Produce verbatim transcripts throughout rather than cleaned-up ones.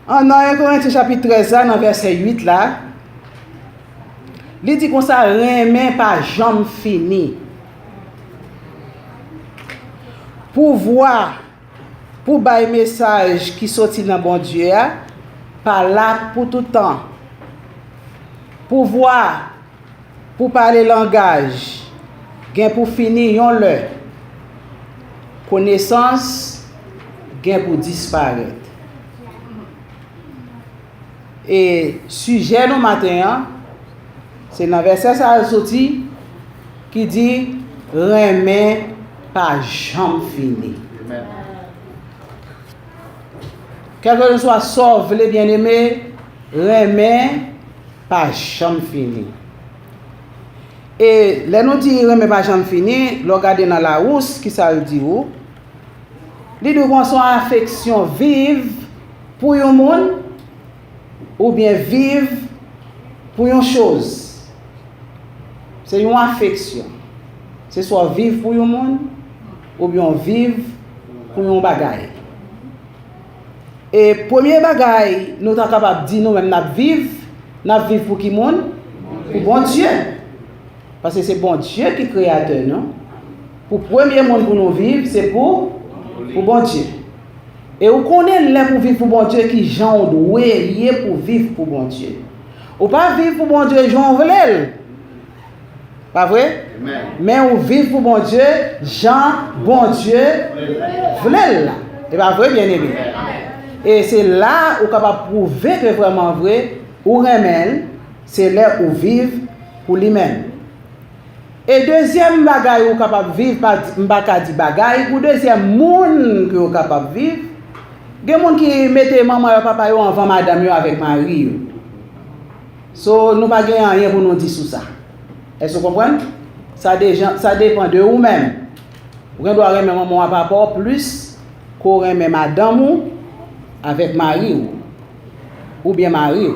An nan en Korentyen chapit trèz la, nan vèsè uit la, li di konsa, renmen pa janm fini. Pouvwa pou bay mesaj ki soti nan Bondye a pa la pou tout tan. Pouvwa pou pale langaj gen pou fini yon lè. Konesans gen pou disparèt. E sijè nou maten an, se nan vèsè sa a l soti, ki di, renmen pa janm fini. Kèlkeswa sa w vle, byeneme, renmen pa janm fini. E lè nou di renmen pa janm fini, lè w gade nan Lawous, ki sa l di ou? Li di w konsa, afeksyon, viv pou yon moun oubyen viv pou yon choz. Se yon afeksyon. Se swa w viv pou yon moun oubyen w viv pou yon bagay. E premye bagay nou ta kapab di nou menm n ap viv, n ap viv pou ki moun? Pou Bondye. Paske se Bondye ki kreyatè nou. Pou premye moun pou nou viv, se pou, pou Bondye. E ou konnen lè pou viv pou Bondye, ki jan w dwe ye pou viv pou Bondye. Ou pa viv pou Bondye jan w vle l. Pa vre? Men ou viv pou Bondye jan Bondye vle l la. E pa vre, byeneme? E se la ou kapab pwouve ke vrèman vre ou renmen l, se lè ou viv pou li menm. E dezyèm bagay ou kapab viv, pa, m pa ka di bagay, pou dezyèm moun ke ou kapab viv, gen moun ki mete manman yo, papa yo anvan madanm yo avèk mari yo. So, nou pa gen anyen pou nou di sou sa. Èske w konprann? Sa dejan, sa depan de ou menm. Ou gen dwa renmen manman w a papa w plis ke w renmen madanm ou avèk mari w, oubyen mari w.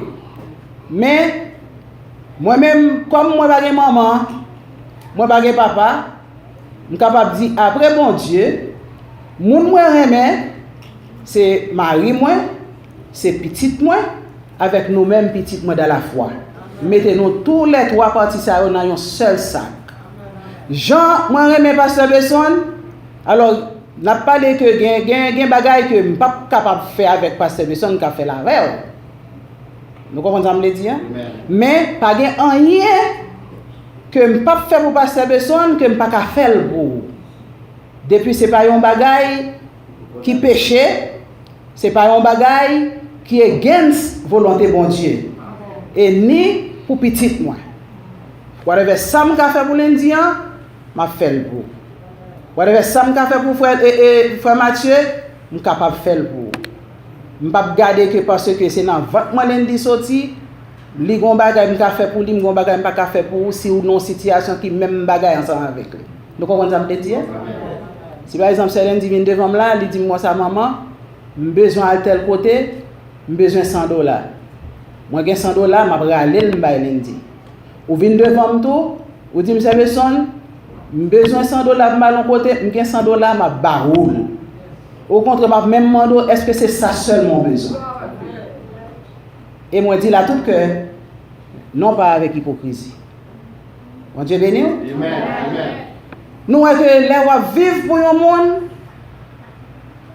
Men, mwen menm, kòm mwen pa gen manman, mwen pa gen papa, m kapab di, apre Bondye, moun mwen renmen, se mari mwen, se pitit mwen, avèk nou menm pitit mwen dans la foi. M mete nou toulètwa pati sa yo nan yon sèl sak. Jan mwen renmen pastè Besonn, alò, n ap pale ke gen, gen, gen bagay ke m p ap kapab fè avèk pastè Besonn, m ka fè l avè w. Nou konprann sa m vle di a? Men, pa gen anyen ke m p ap fè pou pastè Besonn ke m pa ka fè l pou ou. Depi se pa yon bagay ki peche, se pa yon bagay ki against volonte Bondye. E ni pou pitit mwen. Whatever sa m ka fè pou Lendy an, m ap fè l pou ou. Whatever sa m ka fè pou frè, e, e, frè Mathieu, m kapab fè l pou ou. M p ap gade ke paske se nan vant mwen Lendy soti, li gon bagay m ka fè pou li, m gon bagay m pa ka fè pou ou, si ou nan yon sitiyasyon ki menm bagay ansanm avèk li. Nou konprann sa m te di a? Si pa egzanp, sè Lendy vin devan m la, li di m konsa, manman, m bezwen al tèl kote, m bezwen san dola. Mwen gen san dola, m ap rale l, m bay Lendy. Ou vin devan m tou, ou di m, sè Besonn, m bezwen san dola pou m al yon kote, m gen san dola, m ap ba ou l. Okontrè, m ap menm mande w, èske se sa sèlman w bezwen? E mwen di l a tout kè, non pa avèk ipokrizi. Bondye beni w. Nou wè ke lè w ap viv pou yon moun,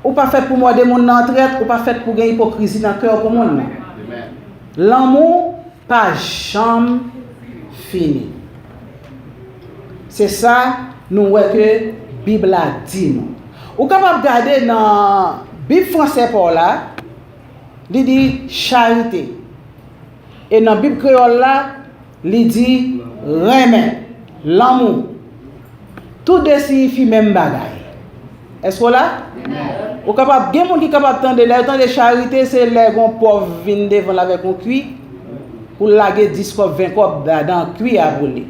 ou pa fèt pou mòde moun nan an trèt, ou pa fèt pou gen ipokrizi nan kè w pou moun nan. Lanmou pa janm fini. Se sa nou wè ke Bib la di nou. Ou kapab gade nan Bib fransè pa w la, li di charite. E nan Bib kreyòl la, li di renmen, lanmou. Tou de siyifi menm bagay. Èske w la? Ou kapab, gen moun ki kapab tande, lè yo tande charite, se lè gon pòv vin devan l avèk yon kwi, pou l lage dis kòb, ven kòb ladan kwi a pou li.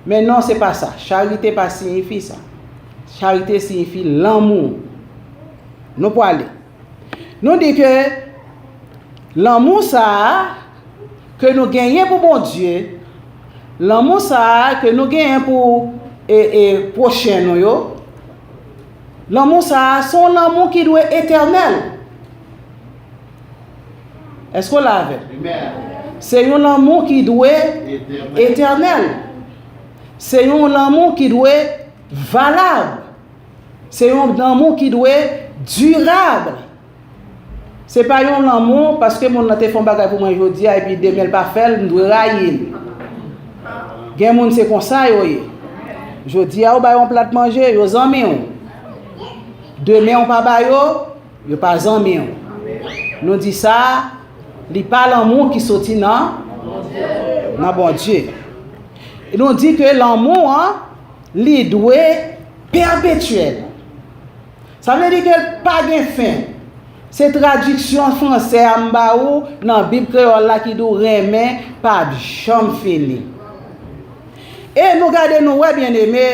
Men non, se pa sa. Charite pa siyifi sa. Charite siyifi lanmou. Nou pwale. Nou di ke lanmou sa a ke nou genyen pou Bondye, lanmou sa a ke nou genyen pou, e, e, pwochen nou yo, lanmou sa a se yon lanmou ki dwe etènèl. Èske w la avè m? Se yon lanmou ki dwe etènèl. Se yon lanmou ki dwe valab. Se yon lanmou ki dwe dirab. Se pa yon lanmou paske moun nan te fè yon bagay pou mwen jodi a epi demen l pa fè l, m dwe rayi l. Gen moun se konsa yo ye. Jodi a ou ba yo yon plat manje, yo zanmi w. Demen ou pa ba yo, yo pa zanmi w. Nou di sa, li pa lanmou ki soti nan, nan Bondye. Nou di ke lanmou an, li dwe pèpetyèl. Sa vle di ke l pa gen fen. Se tradiksyon fransè a m ba ou nan Bib kreyòl la ki di w renmen p ap janm fini. E nou gade nou wè, byeneme,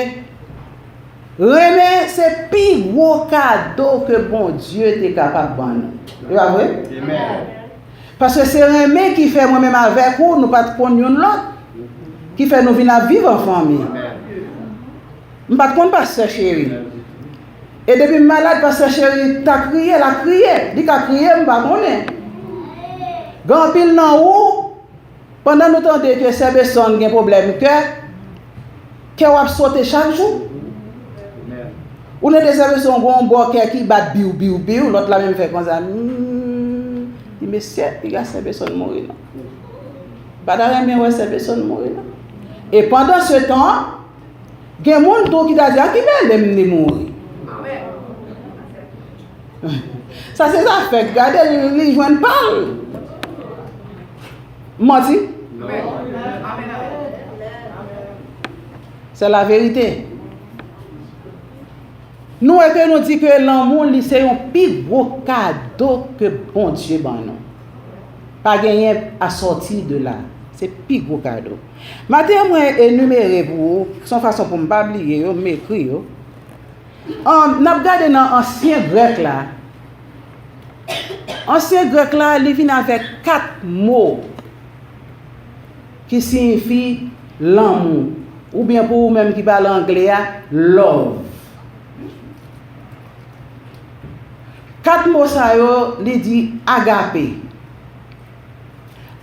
renmen se pi gwo kado ke Bondye te kapab ban nou. E pa vre? Paske se renmen ki fè mwen menm avèk ou, nou pa t konn youn lòt, ki fè nou vin ap viv an fanmi. M pa t konn pastè Cheri. E depi m malad, pastè Cheri ta kriye, l ap kriye. Li ka kriye, m pa konnen. Gen anpil nan ou, pandan nou tande ke sè Besonn gen pwoblèm kè, kè w ap sote chak jou. Ou tande sè Besonn gen yon bò kè ki bat biw, biw, biw, lòt la menm fè konsa. Hmm, di mesye, piga sè Besonn mouri non. Pa ta renmen wè sè Besonn mouri non. E pandan se tan, gen moun tou ki ta di, a ki mele m li mouri? Sa se zafè, gade l, li jwenn pa l. M manti? Se la verite. Nou wè ke nou di ke lanmou li se yon pi gwo kado ke Bondye ban nou. Pa genyen a sòti de la. Se pi gwo kado. Maten an mwen enimere pou ou, se yon fason pou m pa bliye yo, m ekri yo. An, n ap gade nan ansyen grèk la. Ansyen grèk la, li vin avèk kat mo ki siyifi lanmou, oubyen pou ou menm ki pale angle a, love. Kat mo sa yo, li di agape.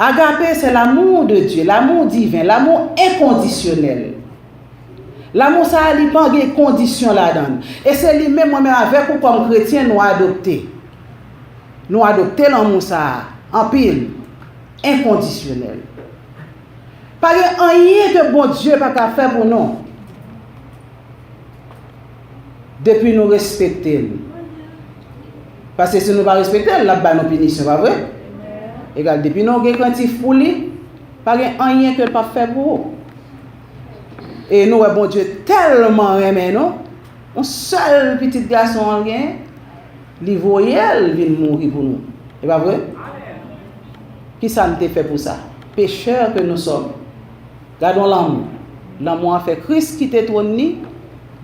Agape, c'est l'amour de Dieu, l'amour divin, l'amour inconditionnel. Lanmou sa a, li pa gen kondisyon ladan l. E se li menm, mwen menm avèk ou kòm kretyen, nou adopte. Nou adopte lanmou sa a, anpil, enkondisyonèl. Pa gen anyen ke Bondye pa ka fè pou nou. Depi nou respekte l. Paske si nou pa respekte l, l ap ba nou pinisyon, pa vre? Egal, depi nou gen krentif pou li, pa gen anyen ke l p ap fè pou ou. E nou wè Bondye tèlman renmen nou, yon sèl pitit gason an l gen, li voye l vin mouri pou nou. E pa vre? Kisa n te fè pou sa? Pécheurs que nous sommes. Gade yon lanmou. Lanmou an fè Kris kite twòn li,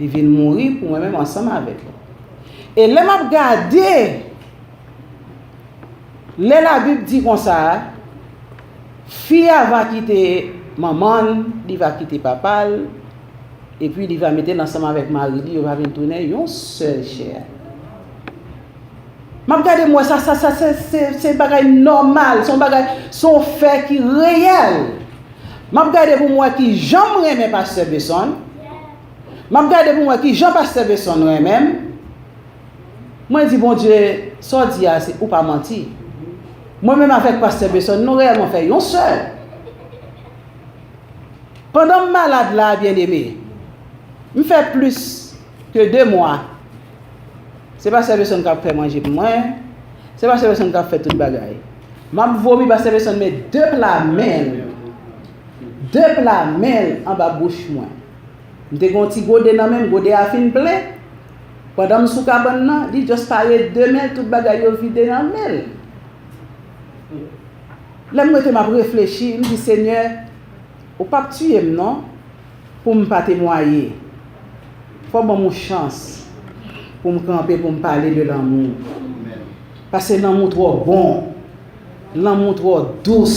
li vin mouri pou mwen menm ansanm avèk li. E lè m ap gade, lè Labib di konsa, fi a va kite manman l, li va kite papa l, epi li va mete l ansanm avèk mari li, yo va vin tounen yon sèl chè. M ap gade, m wè sa, sa, sa, se, se, se bagay nòmal, se yon bagay, se yon fè ki reyèl. M ap gade pou m wè ki jan m renmen pastè Besonn. M ap gade pou m wè ki jan pastè Besonn renmen m. Mwen di, Bondye, sa w di a, se, ou pa manti. Mwen menm avèk pastè Besonn, nou reyèlman fè yon sèl. Pandan m malad la, byeneme, m fè plis ke de mwa. Se pastè Besonn k ap fè manje pou mwen. Se pastè Besonn k ap fè tout bagay. M ap vomi, pastè Besonn met de pla men l, de pla men l anba bouch mwen. M te gen yon ti gode nan men m, gode a fin plen. Pandan m sou kabann nan, li just pare de men l, tout bagay yo vide nan men l. Lè m rete, m ap reflechi, m di, Senyè, ou p ap tiye m non, pou m pa temwaye. Fò w ban m yon chans pou m kanpe, pou m pale de lanmou. Paske lanmou twò bon. Lanmou twò dous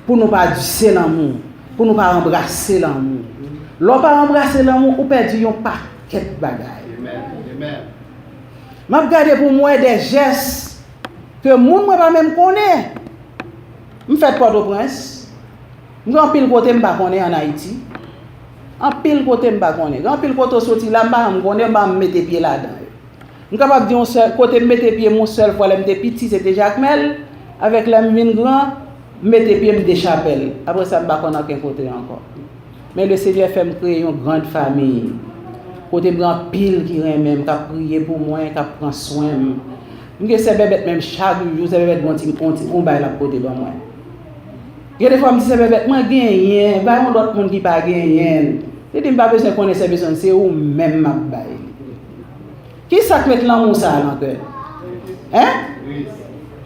pou nou pa dise lanmou, pou nou pa anbrase lanmou. Lè w pa anbrase lanmou, ou pèdi yon pakèt bagay. M ap gade pou m wè de jès Ke moun mwen pa menm konnen. M fèt Pòtoprens. M gen anpil kote m pa konnen ann Ayiti. Anpil kote m pa konnen. Gen anpil kote w soti la, m pa janm konnen, m pa janm mete pye ladan yo. M kapab di yon sèl, kote m mete pye m yon sèl fwa lè m te piti, se te Jakmèl, avèk lè m vin gran, m mete pye m Dechapèl. Apre sa, m pa konn ankenn kote ankò. Men Lesenyè fè m kreye yon grand famiy, kote m gen anpil ki renmen m, k ap priye pou mwen, k ap pran swen m. M gen sè Bèbèt, menm chak jou, sè Bèbèt gen yon ti, yon ti, yon bay l ap pote ban mwen. Gen de fwa m di sè Bèbèt, mwen genyen, bay yon lòt moun ki pa genyen. Li di m pa bezwen konnen sè Bezonn, se ou menm m ap bay li. Kisa k met lanmou sa a nan kè? Hein?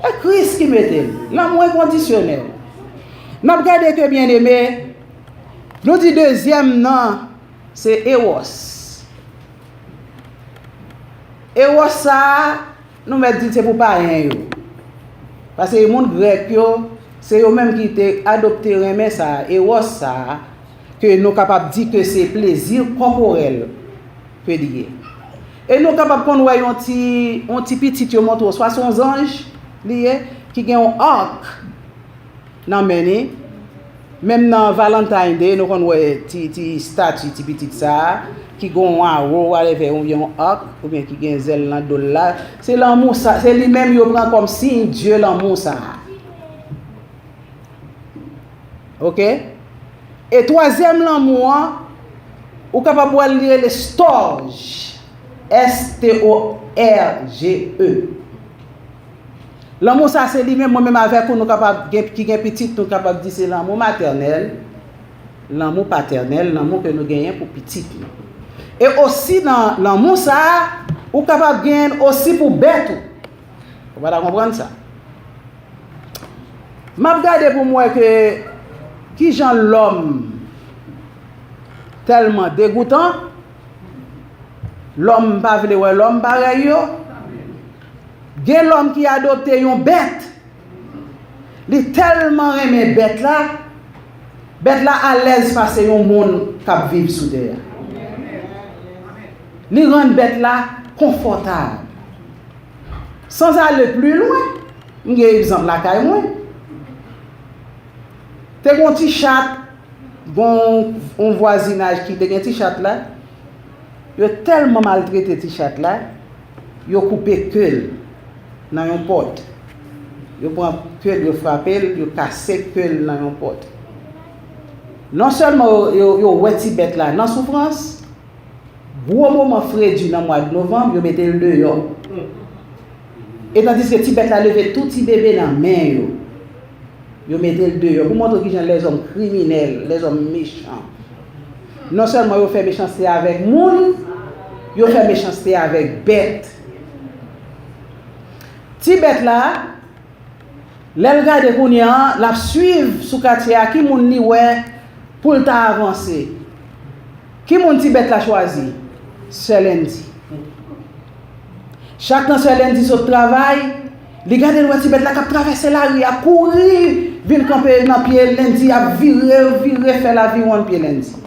E Kris ki mete l. Lanmou enkondisyonèl. N ap gade ke byeneme, nou di dezyèm nan, se Ewòs. Ewòs sa a, nou mèt di l se pou payen yo. Paske moun grèk yo, se yo menm ki te adopte renmen sa a, Ewòs sa a, ke nou kapab di ke se plezi kòporèl ke li ye. E nou kapab konn wè yon ti, yon ti pitit yo montre w, swa se yon zanj li ye, ki gen yon ak nan men li. Menm nan Valentine Day, nou konn wè ti, ti estati ti pitit sa a, ki gen yon aro, whatever, oubyen yon ak, oubyen ki gen zèl nan do l la. Se lanmou sa, se li menm yo pran kòm siy dye lanmou sa a. Oke? E twazyèm lanmou an, ou kapab wè l, li rele Storge. S T O R G E. Lanmou sa se li menm, mwen menm avèk ou, nou kapab gen, ki gen pitit, nou kapab di se lanmou matènèl, lanmou patènèl, lanmou ke nou genyen pou pitit nou. E osi nan lanmou sa a, ou kapab genyen l osi pou bèt ou. Ou pa ta konprann sa? M ap gade pou m wè ke kijan lòm tèlman degoutan, lòm pa vle wè lòm parèy yo. Gen lòm ki adopte yon bèt. Li tèlman renmen bèt la, bèt la alèz pase yon moun k ap viv sou tè a. Li rann bèt la konfòtab. Sans ale pli lwen, m gen egzanp lakay mwen. Te gen yon ti chat, gen yon, yon vwazinaj ki te gen ti chat la. Yo tèlman maltrete ti chat la, yo koupe ke l nan yon pòt. Yo pran ke l, yo frape l, yo kase ke l nan yon pòt. Non sèlman yo, yo, yo wè ti bèt la nan soufrans, gwo moman fredi nan mwa novanm, yo mete l deyò. E tandiske ti bèt la leve tou ti bebe nan men yo, yo mete l deyò pou montre w kijan lèzòm kriminèl, lèzòm mechan. Non sèlman yo fè mechanste avèk moun, yo fè mechanste avèk bèt. Ti bèt la, lè l gade kounye a, l ap swiv sou katye a, ki moun li wè pou l ta avanse. Ki moun ti bèt la chwazi? Sè Lendi. Chak tan sè Lendi sot travay, li gade l wè ti bèt la k ap travèse lari a, kouri vin kanpe nan pye Lendi, ap vire, vire, fè laviwonn pye Lendi.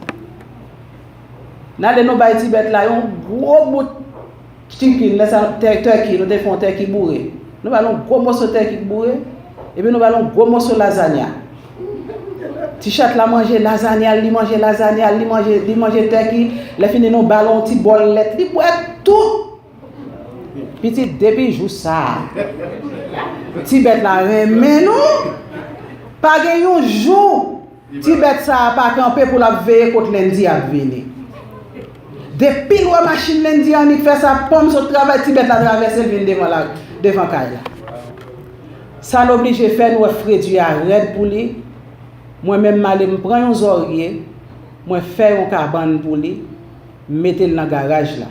N ale nou bay ti bèt la yon gwo bout chicken, lè sa, tè-, turkey, nou te fè yon turkey boure. Nou ba l yon gwo moso turkey boure, epi nou ba l yon gwo moso lasagna. Ti chat la manje lasagna l, li manje lasagna l, li manje, li manje turkey, lè fini nou ba l yon ti bòl lèt, li bwè tout. Pitit, depi jou sa a, ti bèt la renmen nou, pa gen yon jou ti bèt sa a pa kanpe pou l ap veye kot Lendi ap vini. Depi l wè machin Lendi annik fè sa, pòm sot travay, ti bèt la travèse l vin devan la, devan kay la. Sa l oblije fè, nou wè fredi a rèd pou li. Mwen menm, m ale, m pran yon zòrye, mwen fè yon kabann pou li, m mete l nan garaj la.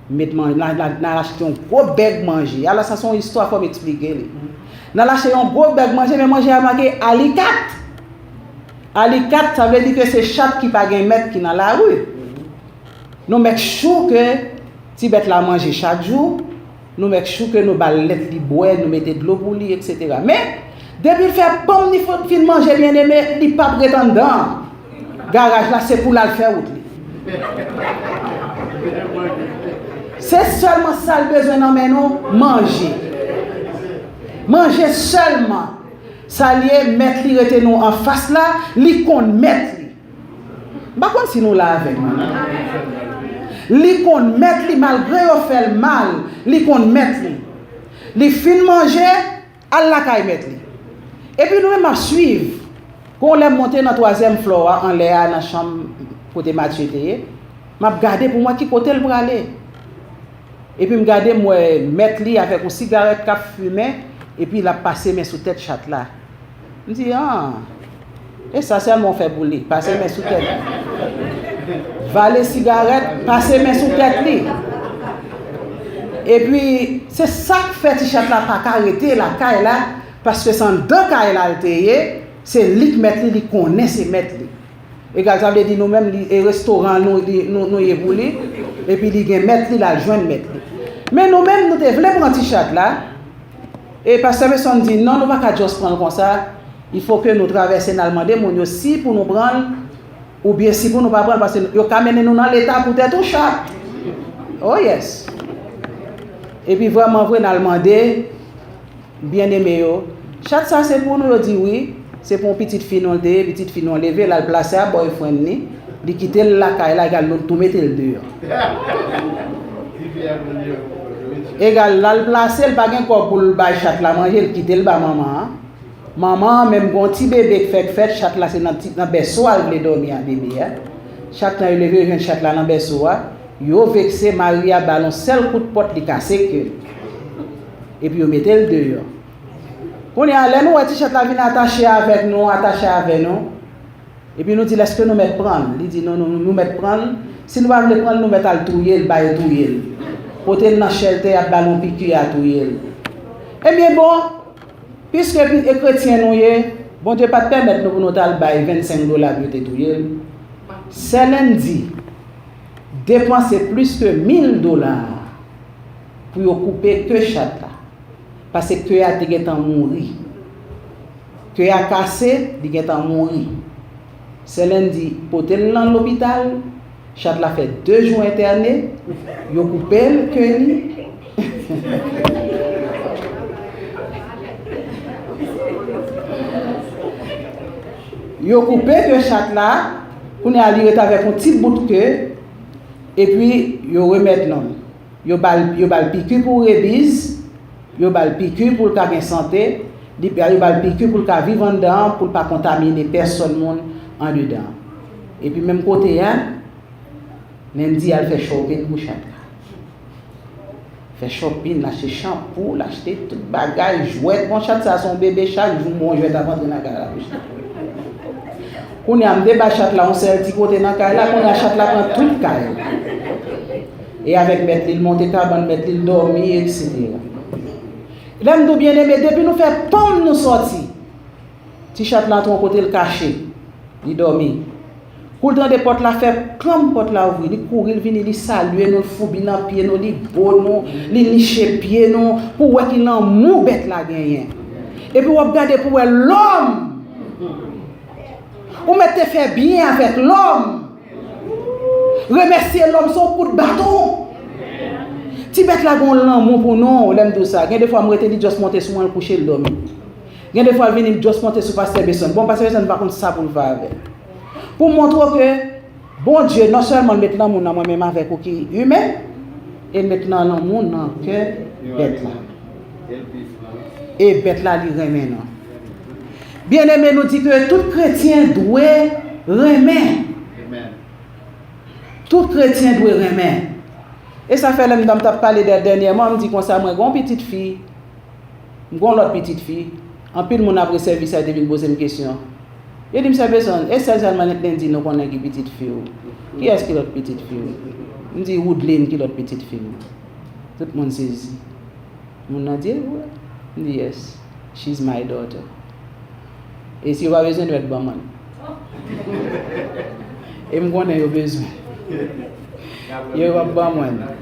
M met man-, n a, n a, n a achte yon gwo bèg manje. Alò, sa se yon istwa, fò m eksplike li. N al achte yon gwo bèg manje, men manje a make Alikat. Alikat, sa vle di ke se chat ki pa gen mèt ki nan lari. Nou make sure ke ti bèt la manje chak jou. Nou make sure ke nou ba l lèt li bwè, nou mete dlo pou li, etsetera. Men, depi l fè pòm li fin manje, byeneme, li p ap ret anndan. Garaj la, se pou l al fè wout li. Se sèlman sa l bezwen nan men nou, manje. Manje sèlman. Sa l ye, mèt li rete nou anfas la, li konn mèt li. M pa konn si nou la avè m. Li konn mèt li, malgre yo fè l mal, li konn mèt li. Li fin manje, al lakay mèt li. Epi nou menm m ap swiv. Gon lè m monte nan twazyèm flò a, anlè a, nan chanm kote Matye te ye. M ap gade pou m wè ki kote l prale. Epi m gade, m wè mèt li avèk yon sigarèt k ap fimen, epi l ap pase men sou tèt chat la. M di, an, e sa sèlman w fè pou li, pase men sou tèt li. Vale sigarèt, pase men sou tèt li. Epi, se sa k fè ti chat la pa ka rete lakay la, paske se anndan kay la l te ye, se li k mèt li, li konnen se mèt li. Egal, sa vle di nou menm, li, e restoran nou, li, nou, nou ye pou li, epi li gen mèt li, l al jwenn mèt li. Men nou menm, nou te vle pran ti chat la, e pastè Mason di, non, nou pa ka just pran l konsa, il faut que nou travèse n al mande moun yo si pou nou pran l, oubyen si pou nou pa pran l, paske yo ka mennen nou nan leta poutèt yon chat. Oh yes. Epi vrèman vre, n al mande, Byeneme yo, chat sa se pou nou? Yo di wi, se pou yon pitit fi nou l te ye, pitit fi nou an leve, l al plase a boyfriend li, li kite l lakay la, egal nou tou mete l deyò. Egal, l al plase, l pa gen kòb pou l bay chat la manje, l kite l ba manman an. Manman an menm gen yon ti bebe k fèk fèt, chat la se nan ti, nan bèso a l vle dòmi a, bebe a. Chat lan yo leve, yo jwenn chat la nan bèso a, yo vekse, mari a ba l yon sèl kout pòt, li kase ke l. Epi yo mete l deyò. Kounye a, lè nou wè ti chat la vin atache avèk nou, atache avè nou, epi nou di l, èske nou mèt pran l? Li di, non, nou, nou mèt pran l. Si nou pa vle pran l, nou mèt al touye l, ba yo touye l. Pote l nan shelter, y ap ba l yon piki, y a touye l. Ebyen, bon, piske pi-, e kretyen nou ye, Bondye pa t pèmèt nou pou nou t al bay vennsenk dola pou yo te touye l. Sè Landy depanse plis ke mil dola pou yo koupe ke chat la. Paske ke a te gentan mouri. Ke a kase, li gentan mouri. Sè Landy pote l nan lopital, chat la fè de jou entène, yo koupe l ke li. Yo koupe ke chat la, kounye a li ret avèk yon ti bout ke, epi yo remèt nonm. Yo ba l, yo ba l piki pou rebiz, yo ba l piki pou l ka gen sante, li, yo ba l piki pou l ka viv anndan an, pou l pa kontamine pèsòn moun andedan. Epi menm kote a, Landy al fè shopping pou chat la. Fè shopping, l achte chanpou, l achte tout bagay, jwèt. Bon, chat sa se yon bebe, chak jou m wè yon jwèt ap antre nan kay la pou chat. Kounye a, m te ba chat la yon sèl ti kote nan kay la, kounye a chat la pran tout kay la. E avèk mèt li, l monte kabann mèt li, l dòmi, etsetera. Lè m di w byeneme, depi nou fè pòm nou sòti, ti chat la antre yon kote, l kache, li dòmi. Kou l tande pòt la fè klanm, pòt la ouvri, li kouri, l vini, li salye nou, l foubi nan pye nou, li bo nou, li niche pye nou, pou w wè ki lanmou bèt la genyen. Epi w ap gade pou w wè lòm. Ou mèt te fè byen avèk lòm. Remèsye lòm se yon kout baton. Ti bèt la gen yon lanmou pou nou, lè m di w sa. Gen de fwa m rete, li just monte sou mwen, l kouche, l dòmi. Gen de fwa l vini, l just monte sou pastè Mason. Bon, pastè Mason pa konn sa pou l fè avè l. Pou montre w ke Bondye, non sèlman l met lanmou nan mwen menm avèk ou ki imen, e l met nan lanmou nan kè bèt la. E bèt la, li renmen nou. Byeneme, nou di ke tout kretyen dwe renmen. Tout kretyen dwe renmen. E sa fè lè m t ap pale dè, dènyèman, m di konsa, mwen gen yon pitit fi, m gen yon lòt pitit fi, anpil moun apre sèvis sa yo te vin poze m kesyon. Yo di m, sè Mason, e sèl sèlman Landy nou konnen ki pitit fi w? Kiyès ki lòt pitit fi w? M di, Woodline ki lòt pitit fi m. Tout moun sezi. Moun nan di, e vre? M di, yes, she's my daughter. E si yo pa bezwen, nou mèt ban mwen l. E m konnen yo bezwen. Yo p ap ban mwen l.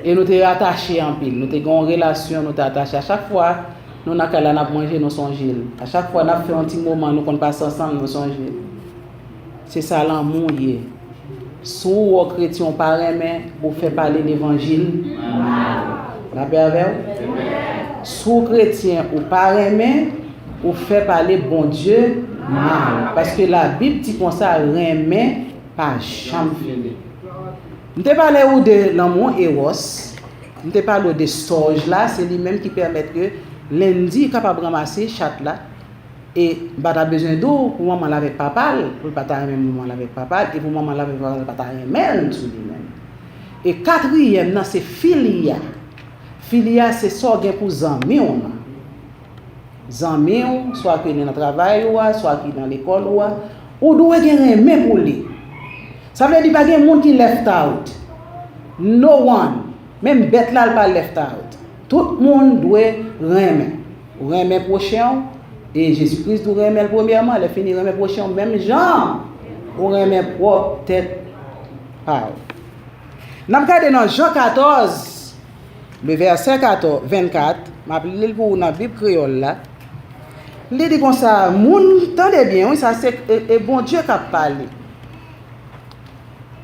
E nou te atache anpil. Nou te gen yon relasyon, nou te atache. A chak fwa nou nan kay la, n ap manje, nou sonje l. A chak fwa n ap fè yon ti moman, nou konn pase ansanm, nou sonje l. Se sa lanmou ye. Si w wè kretyen w pa renmen, ou fè pale levanjil. Lapè avè w. Si w kretyen, ou pa renmen, ou fè pale Bondye mal. Paske Labib di konsa, renmen pa janm fini. M te pale ou de lanmou Ewòs. M te pale ou de Storge la, se li menm ki pèmèt ke Landy kapab ranmase chat la. E m pa ta bezwen di w pou manman l avèk papa l, pou l pa ta renmen manman l avèk papa l, e pou manman l avèk papa l pa ta renmen l tou li menm. E katriyèm nan se filia. Filia se sa w gen pou zanmi w nan. Zanmi w, swa ke li nan travay ou a, swa ki nan lekòl ou a, ou dwe gen renmen pou li. Sa vle di pa gen moun ki left out. No one. Menm bèt la, l pa left out. Tout moun dwe renmen. Ou renmen pwochen w, e Jezi Kris di w renmen l premyèman, lè fini renmen pwochen w menm jan ou renmen pwòp tèt pa w. N ap gade nan Jan katòz, le vèsè katòz, vennkat, m ap li l pou ou nan Bib kreyòl la. Li di konsa, moun, tande byen, wi, sa se e, e Bondye k ap pale.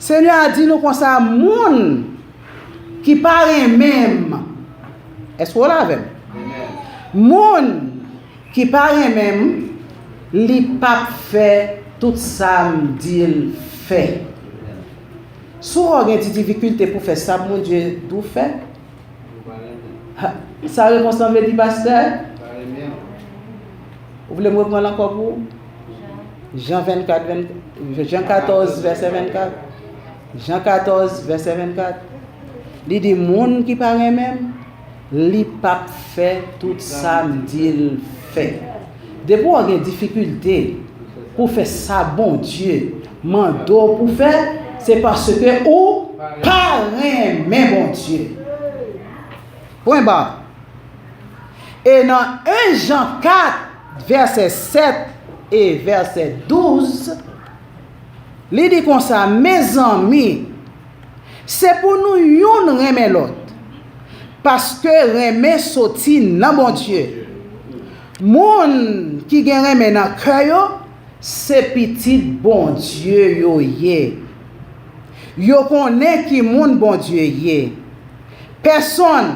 Senyè a di nou konsa, moun ki pa renmen m, èske w la avè m? Moun ki pa renmen m, li p ap fè tout sa m di l fè. Si w gen ti difikilte pou fè sa Bondye di w fè, ha, sa repons lan vle di, pastè? Ou vle m reprann l ankò pou ou? Jan vennkat, venn, Jan katòz, vèsè vennkat. Jan katòz, vèsè vennkat. Li di, moun ki pa renmen m, li p ap fè tout sa m di l fè. Depi w gen difikilte pou fè sa Bondye mande w pou fè, se paske ou pa renmen Bondye. Pwen ba. E nan en Jan kat, vèsè sèt e vèsè douz, li di konsa, mezanmi, se pou nou youn renmen lòt, paske renmen soti nan Bondye. Moun ki gen renmen nan kè yo, se pitit Bondye yo ye. Yo konnen ki moun Bondye ye. Pèsonn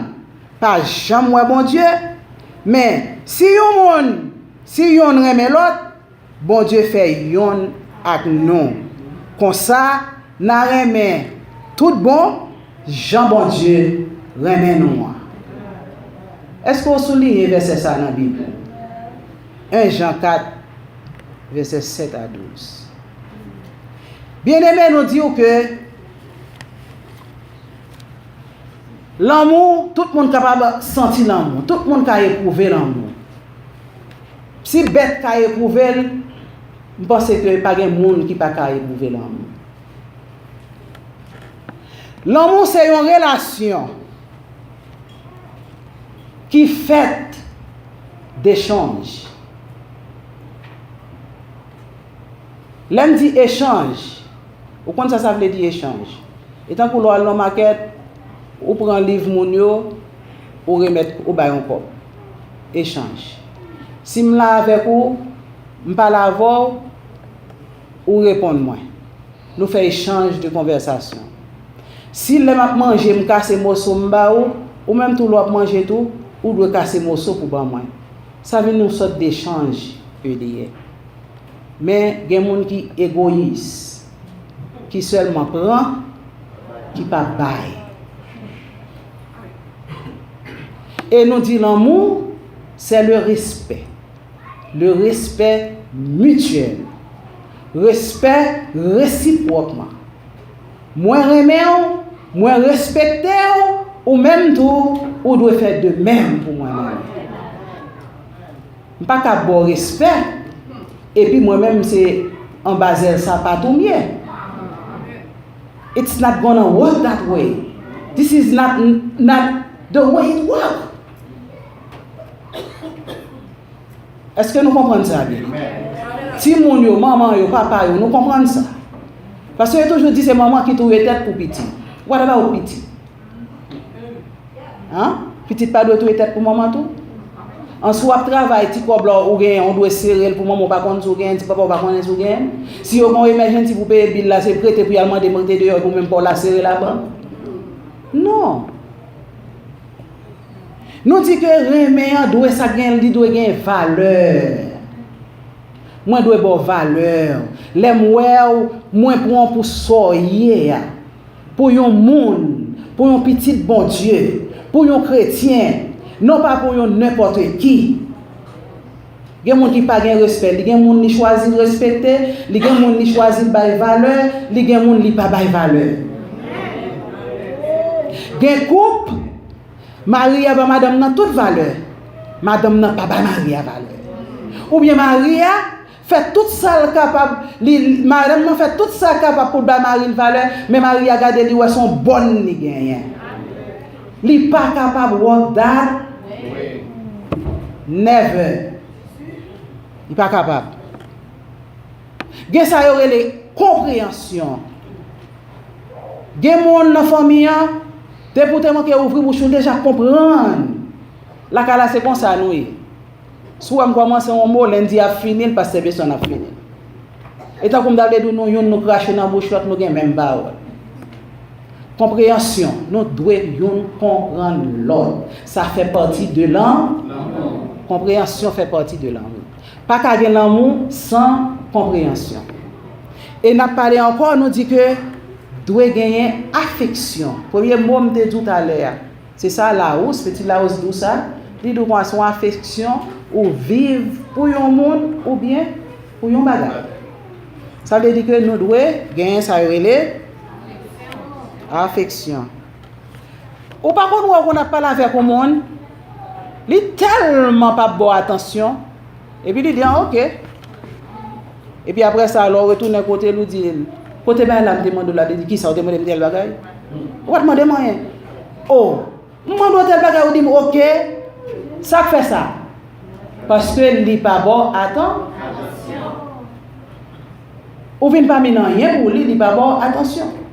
pa janm wè Bondye, men si yon moun, si yonn renmen lòt, Bondye fè yonn ak nou. Konsa, n a renmen tout bon jan Bondye renmen nou an. Èske w souliyen vèsè sa a nan Bib ou? En Jan kat, vèsè sèt a douz. Byeneme, nou di w ke lanmou, tout moun kapab santi lanmou, tout moun ka epwouve lanmou. Si bèt ka epwouve l, m panse ke pa gen moun ki pa ka epwouve lanmou. Lanmou se yon relasyon ki fèt dechanj. Lè m di echanj, ou konn sa sa vle di echanj? E tankou lè w al nan makèt, ou pran liv moun yo, ou remèt, ou bay yon kòb. Echanj. Si m la avèk ou, m pale avè w, ou reponn mwen. Nou fè echanj de konvèsasyon. Si lè m ap manje, m kase moso m ba ou, ou menm tou lè w ap manje tou, ou dwe kase moso pou ban mwen. Sa vin yon sòt dechanj ke li ye. Men gen moun ki egoyis, ki sèlman pran, ki pa bay. E nou di lanmou, c'est le respect. Le respect mutuel. Respè resipwòkman. Mwen renmen w, mwen respekte w, ou menm tou, ou dwe fè de menm pou mwen renmen w. M pa ka ba w respè, epi mwen menm se anba zèl sapat ou m ye. It's not gonna work that way. This is not, not the way it work. Èske nou konprann sa byen? Timoun yo, manman yo, papa yo, nou konprann sa? Paske yo toujou di se manman ki touye tèt pou pitit. What about pitit? An? Pitit pa dwe touye tèt pou manman tou? An, si w ap travay, ti kòb la ou genyen, ou dwe sere l pou manman w pa konn si w genyen, ti papa w pa konnen si w genyen. Si yo gen yon emèjènsi pou peye bil la, se prete pou y al mande, prete deyò, pou menm pa w la sere labank. Non. Nou di ke renmen an dwe sa gen, li dwe gen valè. Mwen dwe ba w valè. Lè m wè w, mwen pran w pou sa w ye a. Pou yon moun, pou yon pitit Bondye, pou yon kretyen, non pa pou yon nenpòt ki. Gen moun ki pa gen respè, li gen moun li chwazi l respekte, li gen moun li chwazi l bay valè, li gen moun li pa bay valè. Gen koup, mari a ba madanm nan tout valè, madanm nan pa bay mari a valè. Oubyen mari a fè tout sa l kapab, li, madanm nan fè tout sa l kapab pou l bay mari l valè, men mari a gade li wè se yon bòn li genyen. Li pa kapab work that. Never. Li pa kapab. Gen sa yo rele konpreyansyon. Gen moun nan fanmi an, depi w te manke ouvri bouch ou, l deja konprann. Lakay la se konsa nou ye. Si w wè m kòmanse yon mo, lendi ap fini l, pastè Besson ap fini l. E tankou m ta vle di w nou youn nou krache nan bouch lòt, nou gen menm pawòl. Konpreyansyon, nou dwe youn konprann lòt. Sa fè pati de lan. Konpreyansyon fè pati de lanmou. Pa ka gen lanmou san konpreyansyon. E n ap pale ankò, nou di ke dwe genyen afeksyon. Premye mo m te di w talè a, se sa Lawous, Peti Lawous di w sa, li di w konsa se yon afeksyon ou viv pou yon moun oubyen pou yon bagay. Sa vle di ke nou dwe genyen sa yo rele afeksyon. Ou pa konn wè w konn ap pale avèk yon moun, li tèlman p ap ba w atansyon, epi li di, "Ah, oke." Epi apre sa, lè w retounen kote l, ou di l, "Kote bagay la m te mande w la?" Li di, "Kisa, ou te mande m tèl bagay?" Ou pa t mande m anyen. "O, m mande w tèl bagay, ou di m, 'Oke.'" Sa k fè sa? Paske li pa ba w atan. Ou vin pa mennen anyen pou li, li pa ba w atansyon.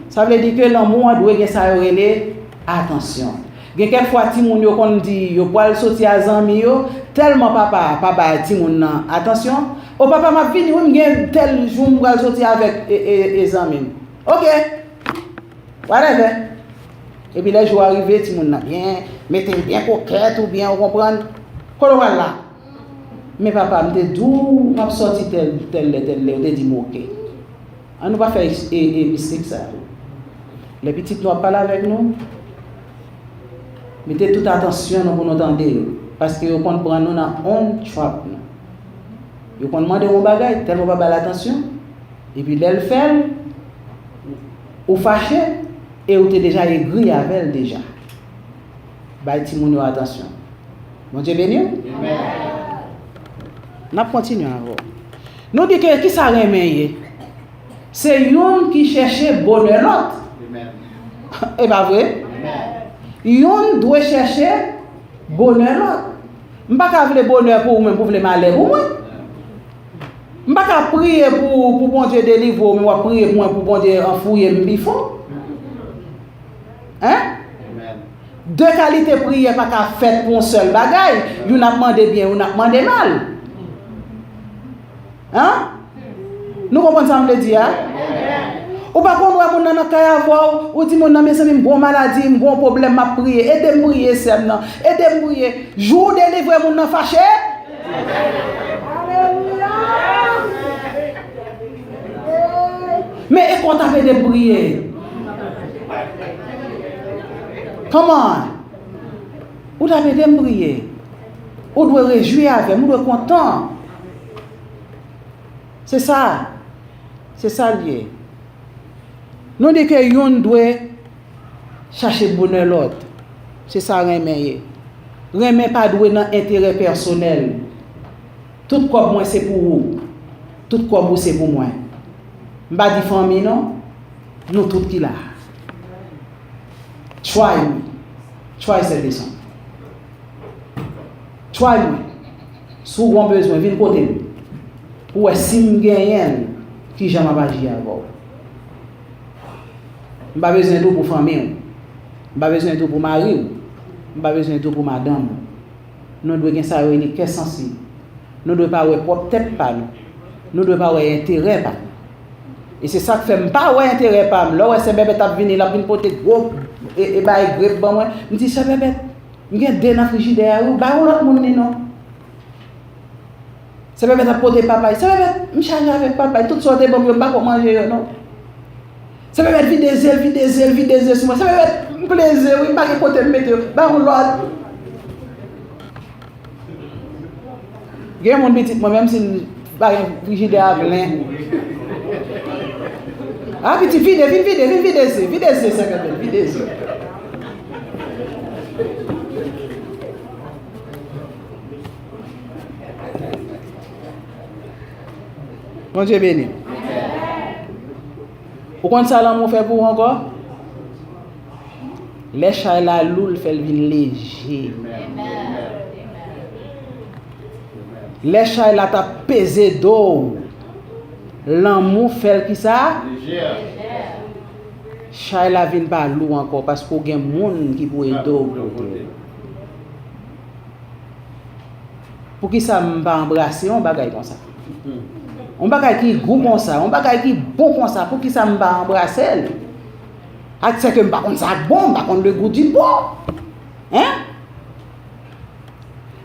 Sa vle di ke lanmou an dwe gen sa yo rele atansyon. Gen kèk fwa timoun yo konn di yo pral soti a zanmi yo, tèlman papa a pa bay timoun nan atansyon. "O papa, m ap vini wi, m gen tèl jou m pral soti avèk e, e, e zanmi m." Oke. Whatever. Epi lè jou a rive, timoun nan byen, mete l byen kokèt oubyen, ou konprann, "Kote w pral la?" "Men papa, m te di w m ap sòti tèl, tèl lè, tèl lè, ou te di m oke." An nou pa fè e, e, e mistik sa yo. Lè pitit nou ap pale avèk nou, mete tout atansyon nou pou nou tande yo, paske yo konn pran nou nan on trap nou. Yo konn mande w yon bagay, tèlman w pa ba l atansyon, epi lè l fè l, ou fache, e ou te deja egri avè l deja. Bay timoun yo atansyon. Bondye beni w. N ap kontinye avè w. Nou di ke kisa renmen ye? Se youn ki chèche bonè lòt. E pa vre? Youn dwe chèche bonè lòt. M pa ka vle bonè pou ou menm, pou vle malè pou mwen. M pa ka priye pou, pou Bondye delivre w, men w ap priye pou mwen pou Bondye anfouye m pi fon. Hein? De kalite priyè pa ka fèt pou yon sèl bagay. Youn ap mande byen, youn ap mande mal. Hein? Nou konprann sa m vle di a? Ou pa konn wè moun nan nan kay avè w, ou di moun nan, "Mezanmi, m gon maladi, m gon pwoblèm, m ap priye. Ede m priye, sè m nan. Ede m priye." Jou w delivre moun nan fache. Men e kon w t ap ede m priye. Come on. Ou t ap ede m priye. Ou dwe rejwi avè m, ou dwe kontan. Se sa. Se sa l ye. Nou di ke youn dwe chache bonè lòt. Se sa renmen ye. Renmen pa dwe nan enterè pèsonèl. Tout kòb mwen se pou ou. Tout kòb ou se pou mwen. M pa di fanmi non. Nou tout ki la. Try me. Try sè Desann. Try mwen. Si w gon bezwen, vin kote m. Pou w wè si m genyen l, kijan m ap aji avè w. M pa bezwen di w pou fanmi w. M pa bezwen di w pou mari w. M pa bezwen di w pou madanm ou. Nou dwe gen sa yo rele kè sansib. Nou dwe pa wè pwòp tèt pa nou. Nou dwe pa wè enterè pa nou. E se sa k fè m pa wè enterè pa m. Lè w wè sè Bèbèt ap vini, l ap vin pote gwo e, e bay grèp ban mwen, m di, "Sè Bèbèt, M gen de nan frijidè a, wi, ba yon lòt moun li non. Sè Pèpèt ap pote papay. Sè Pèpèt, m chaje avèk papay. Tout sa w te ban m yo, m pa ko manje yo non. Sè Pèpèt vide zye l, vide zye l, vide zye l sou mwen. Sè Pèpèt, m pleze, wi, m pa gen kote m mete yo. Ba yon lòt. Gen moun pitit mwen, menm si l pa gen frijidè a plen. A, pitit, vide, vin vide, vin vide zye, vide zye, Sè Pèpèt, vide zye. Bondye beni. Ou konn sa lanmou fè pou ou ankò? Lè chay la lou, l fè l vin leje. Lè chay la t ap peze do w, lanmou fè l ki sa? Chay la vin pa lou ankò, paske w gen moun ki pou ede w pote l. Poukisa m pa anbrase yon bagay konsa? Yon bagay ki gou konsa, yon bagay ki bon konsa, poukisa m pa anbrase l? Ak sèke m pa konn sa k bon, m pa konn le goût du bon. Hein?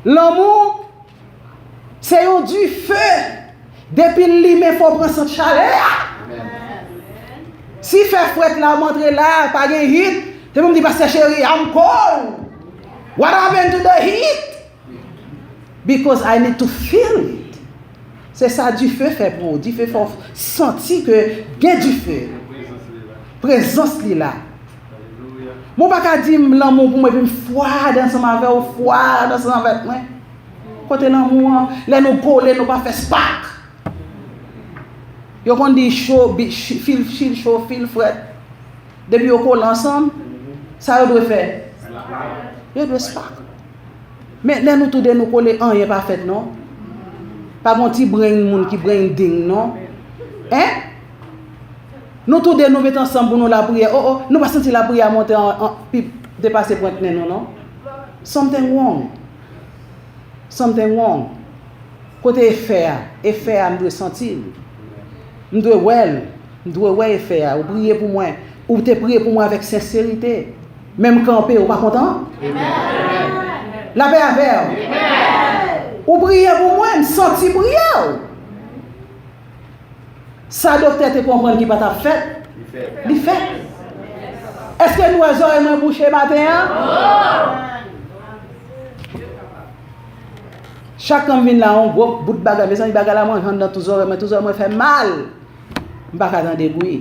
Lanmou, se yon dife. Depi l limen, fò w pran sant chalè a. Si fè frèt la, m antre la, pa gen heat, se pou m di, pastè cheri, I'm cold. What happened to the heat? Because I need to feel it. Se sa dife fè pou ou. Dife fè w santi ke gen dife. Prezans li la. Mwen pa ka di m lanmou pou mwen epi m fwad ansanm avè w, fwad ansanm avèk mwen. Kote lanmou an? Lè nou kole, nou pa fè spak. Yo konn di cho, bi- chi- fil, fil cho, fil frèt. Depi yo kole ansanm, sa yo dwe fè? Yo dwe spak. Men lè nou toude nou kole, anyen pa fèt non. Pa gon ti brenn moun ki brenn ding non. Hein? Nou toude nou met ansanm pou nou lapriyè. Oh, oh, nou pa santi lapriyè a monte an, an, pi depase pwent nen nou non. Something wrong. Something wrong. Kote efè a? Efè a, m dwe santi l. M dwe wè l. M dwe wè efè a. Ou priye pou mwen. Ou te priye pou mwen avèk senserite. Men m kanpe, ou pa kontan? Lapè avè w. Ou priye pou mwen, m santi priyè w. Sa doktè te konprann ki pa t ap fèt, li fèt. Èske nou wè zòrèy mwen bouche maten an? Chak kan m vin la, yon gwo bout bagay, mezanmi, bagay la manje anndan tout zòrèy mwen, tout zòrèy mwen fè mal. M pa ka tande bri.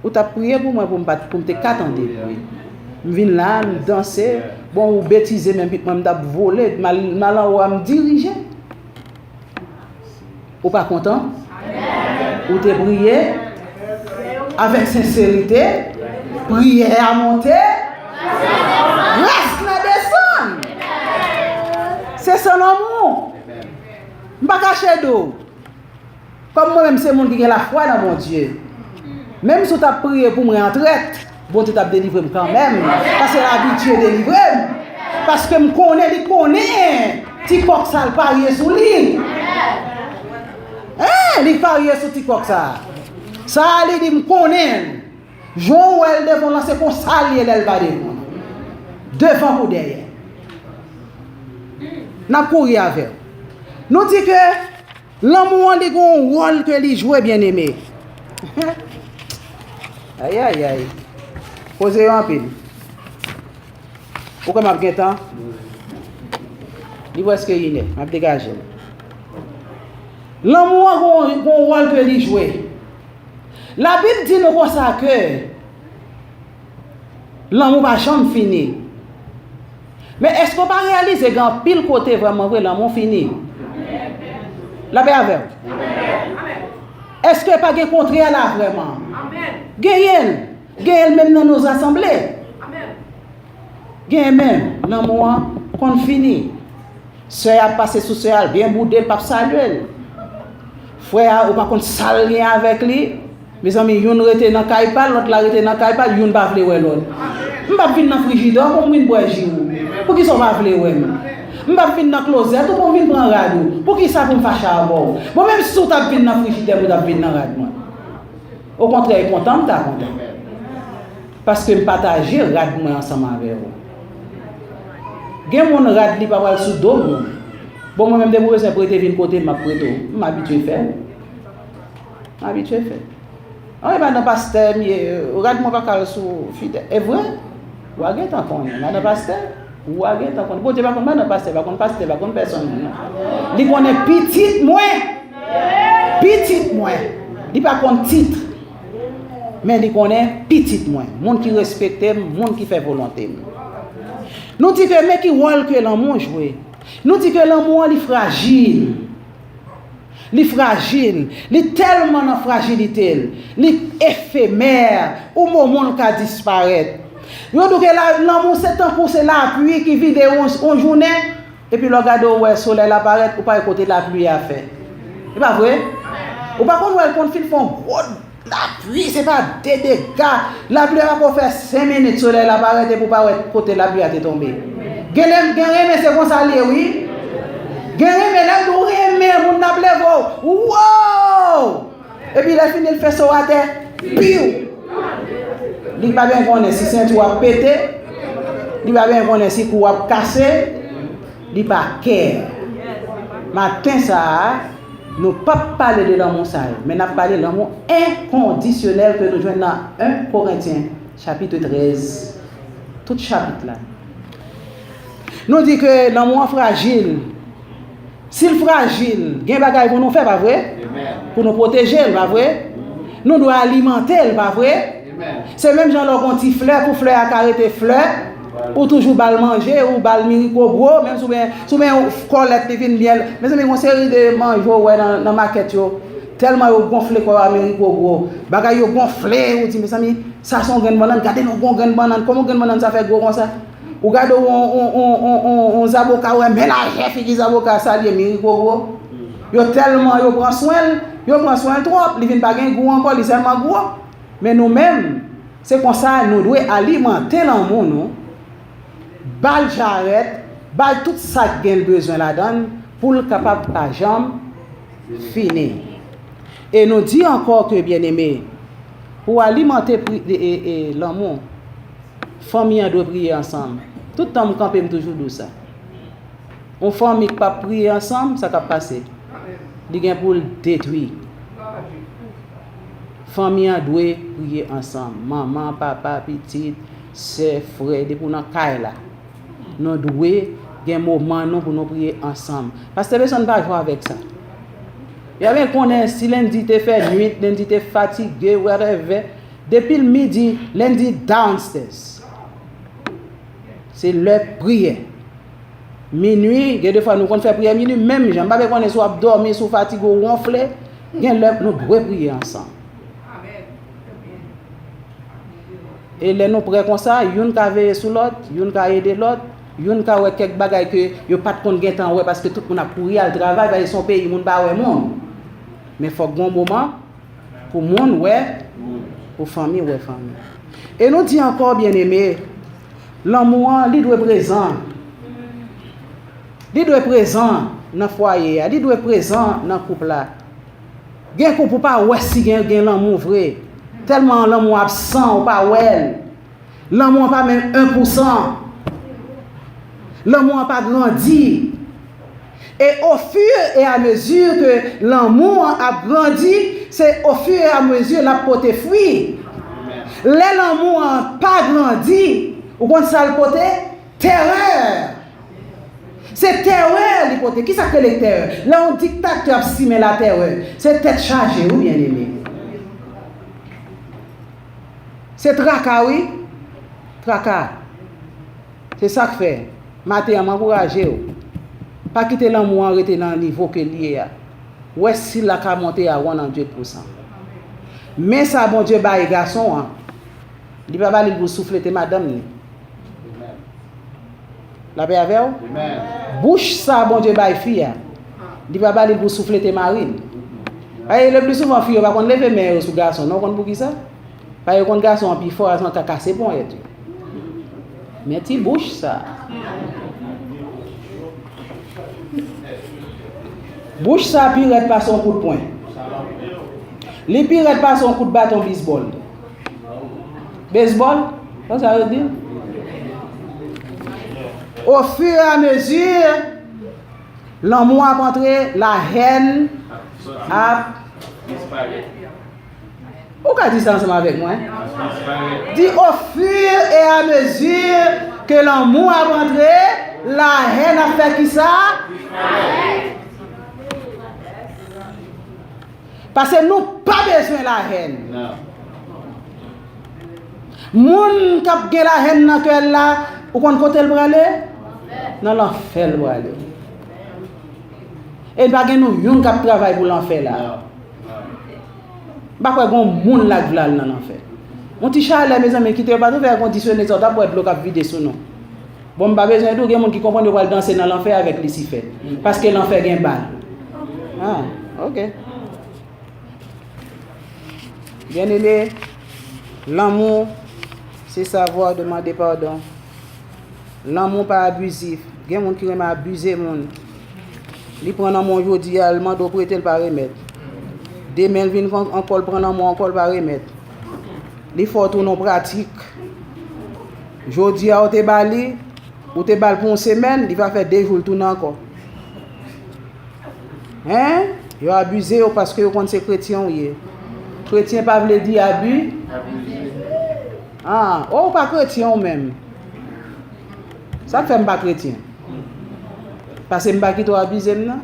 Ou t ap priye pou mwen pou m pa t, pou m te ka tande bri. M vin la, m danse, bon, ou betize, menm pitit mwen, m t ap vole, m al, m al anwo a, m dirije. Ou pa kontan? Ou te priye avèk senserite, priyè a monte, rès la desann. Se sa lanmou. M pa ka chede w. Kòm mwen menm se moun ki gen lafwa nan Bondye. Menm si w t ap priye pou mwen an trèt, Bondye t ap delivre m kanmenm, paske l abitye delivre m. Paske m konnen li konnen ti kòk sa l parye sou li. Hein, li parye sou ti kòk sa. Sa a li di m konnen l. Jan w wè l devan w lan, se konsa l ye lè l pa devan w. Devan kou dèyè. N ap kouri avè w. Nou di ke lanmou an, li gen yon wòl ke li jwe, byeneme. Ayayay. Koze yo anpil. Ou kwè m ap gen tan? Li prèske inè, m ap degaje m. Lanmou an gon, gon wòl ke li jwe. Labib di nou konsa ke lanmou pa janm fini. Men èske w pa reyalize gen anpil kote vrèman vre lanmou fini? Lapè avè w. Èske pa gen kontrè la vrèman? Genyen l. Genyen l menm nan nou zasanble. Genyen menm, lanmou an konn fini. Sè a ap pase sou sè a, l byen boude, l p ap salye l. Frè a, ou pa konn sa l gen avèk li. Mezanmi, youn rete nan kay pa l, lòt la rete nan kay pa l, youn pa vle wè lòt. M p ap vin nan frijidè w pou m vin bwè ji w. Poukisa w pa vle wè m? M p ap vin nan klozèt ou pou m vin pran rad ou. Poukisa pou m fache avè w? Bon, menm si w t ap vin nan frijidè m, ou t ap vin nan rad mwen. Okontrè, e kontan m ta kontan. Paske m pataje rad mwen ansanm avè w. Gen moun rad li pa pral sou do moun. Bon, mwen menm, depi w bezwen prete, vin kote m, m ap prete w. M abitye fè l. M abitye fè l. An, e madan pastè m ye, rad mwen pa ka al sou fidèl. E vre? W a gentan konnen, madan pastè, w a gentan konnen. Bondye pa konn madan pastè, pa konn pastè, pa konn pèsonn moun nan. Li konnen pitit mwen. Pitit mwen. Li pa konn tit. Men li konnen pitit mwen. Moun ki respekte m, moun ki fè volonte m. Nou di ke, men ki wòl ke lanmou jwe. Nou di ke lanmou an, li frajil. Li frajil. Li tèlman nan frajilite l. Li efemè. Yon moman l ka disparèt. Yo di w ke la, lanmou se tankou se lapli ki vide yon, yon jounen. Epi lè w gade, w wè solèy la parèt, ou pa wè kote lapli a fè. E pa vre? Ou pa konn wè l konn fin fè yon gwo lapli, se pa de dega. Lapli a poko fè senk minit, solèy la parèt epi w pa wè kote lapli a te tonbe. Gen lè, gen renmen se konsa l ye, wi. Gen renmen, lè m di w renmen, moun nan ap leve w. Wow! Epi lè fini, l fè so atè. Piw! Li pa byen konnen si senti w ap pete. Li pa byen konnen si kou w ap kase. Li pa kè. Maten sa a, nou p ap pale de lanmou sa yo, men n ap pale lanmou enkondisyonèl ke nou jwenn nan en Korentyen, chapit trèz, tout chapit la. Nou di ke lanmou an frajil. Si l frajil, gen bagay pou nou fè, pa vre? Pou nou pwoteje l, pa vre? Nou dwe alimante l, pa vre? Se menm jan lè w gen yon ti flè, pou flè a ka rete flè, ou toujou ba l manje, ou ba l mirikogwo, menm si w gen, si w gen yon kòlèt, li vin byen. Mezanmi, gen yon seri de manje w wè nan, nan makèt yo, tèlman yo gonfle kò yo a mirikogwo. Bagay yo gonfle, ou di, mezanmi, sa se yon grenn bannann, gade yon gwo grenn bannann, kòman grenn bannann sa fè gwo konsa? Ou gade yon, yon, yon, yon, yon, yon zaboka, ou wè men lajè figi zaboka sa, li ye mirikogwo. Yo tèlman yo pran swen l, yo pran swen l twòp, li vin pa gen gou ankò, li sèlman gwo. Men nou menm, se konsa nou dwe alimante lanmou nou, ba l jarèt, ba l tout sa k gen l bezwen ladan l, pou l kapab pa janm fini. E nou di ankò ke, byeneme, pou alimante pri-, e, e, e, lanmou, fanmi an dwe priye ansanm. Tout tan m kanpe, m toujou di w sa. Yon fanmi k p ap priye ansanm, sa k ap pase? Li gen pou l detwi. Fanmi an dwe priye ansanm. Manman, papa, pitit, sè, frè, depi w nan kay la, nou dwe gen moman nou pou nou priye ansanm. Pastè Besonn pa jwe avèk sa. Epi konnen si Lendi te fè nwit, Lendi te fatige, whatever, depi l midi, Lendi downstairs. Se lè priyè. Minui, gen de fwa nou konn fè priyè minui, menm jan. M pa vle konnen si w ap dòmi, si w fatige, w wonfle, gen lè nou dwe priye ansanm. E lè nou prè konsa, youn ka veye sou lòt, youn ka ede lòt, youn ka wè kèk bagay ke yo pa t konn gentan wè, paske tout moun ap kouri al travay, paske se yon peyi moun pa wè moun. Men fòk gen yon moman pou moun wè, pou fanmi wè fanmi. E nou di ankò, byeneme, lanmou an, li dwe prezan. Li dwe prezan nan fwaye a, li dwe prezan nan koup la. Gen koup ou pa wè si gen, gen lanmou vre. Tèlman lanmou absan, ou pa wè l. Lanmou an pa menm en pou san. Lanmou an pa grandi. E au fur et à mesure ke lanmou an ap grandi, se au fur et à mesure l ap pote fwi. Lè lanmou an pa grandi, ou konn sa l pote? Tèrè. Se tèrè li pote. Kisa k rele tèrè? Lè yon diktatè ap simen latèrè, se tèt chaje, wi, byeneme. Se traka, wi. Traka. Se sa k fè, maten an, m ankouraje w. Pa kite lanmou an rete nan nivo ke l ye a. Wè si l la ka monte a one hundred percent. Men sa Bondye bay gason an, li pa ba li l pou souflete madanm li. Lapè avè w? Bouch sa Bondye bay fi a, li pa ba li l pou souflete mari l. Paske le pli souvan, fi yo pa konn leve men yo sou gason, non, ou konn poukisa? Paske yo konn gason an pi fò, gason an ka kase ponyèt yo. Men ti bouch sa. Bouch sa pi rèd pase yon kout pwen. Li pi rèd pase yon kout baton bizbòl. Bezbòl? Konsa yo di? Au fur et à mesure, lanmou ap antre, lahèn ap. Ou ka di sa ansanm avèk mwen? Di, au fur et à mesure que lanmou ap antre, lahèn ap fè kisa? Paske nou pa bezwen lahèn. Moun k ap gen lahèn nan kè l la, ou konn kote l prale? Nan lanfè l prale. E pa gen nou youn k ap travay pou lanfè la. M pa kwè gen yon moun la k vle al nan lanfè. Yon ti chalè, mezanmi, kite yo pa twouve ak kondisyone sa, w t ap wè dlo k ap vide sou nou. Bon, m pa bezwen di w, gen moun ki konprann yo pral danse nan lanfè avèk Lisifè. Paske lanfè gen bal. Ah, ok. Byeneme, lanmou, se savwa demande padon. Lanmou pa abizif. Gen moun ki renmen abize moun. Li pran nan men w jodi a, l mande w prete, l pa remèt. Demen, l vin pran ankò, l pran nan men w ankò, l pa remèt. Li fè w tounen w pratik. Jodi a, ou te ba li, ou te ba l pou yon semèn, li va fè de jou, l tounen ankò. Hein? Yo abize w paske yo konn se kretyen w ye. Kretyen pa vle di abi. Ah, oh, ou pa kretyen ou menm. Sa k fè m pa kretyen? Paske m pa kite w abize m nan.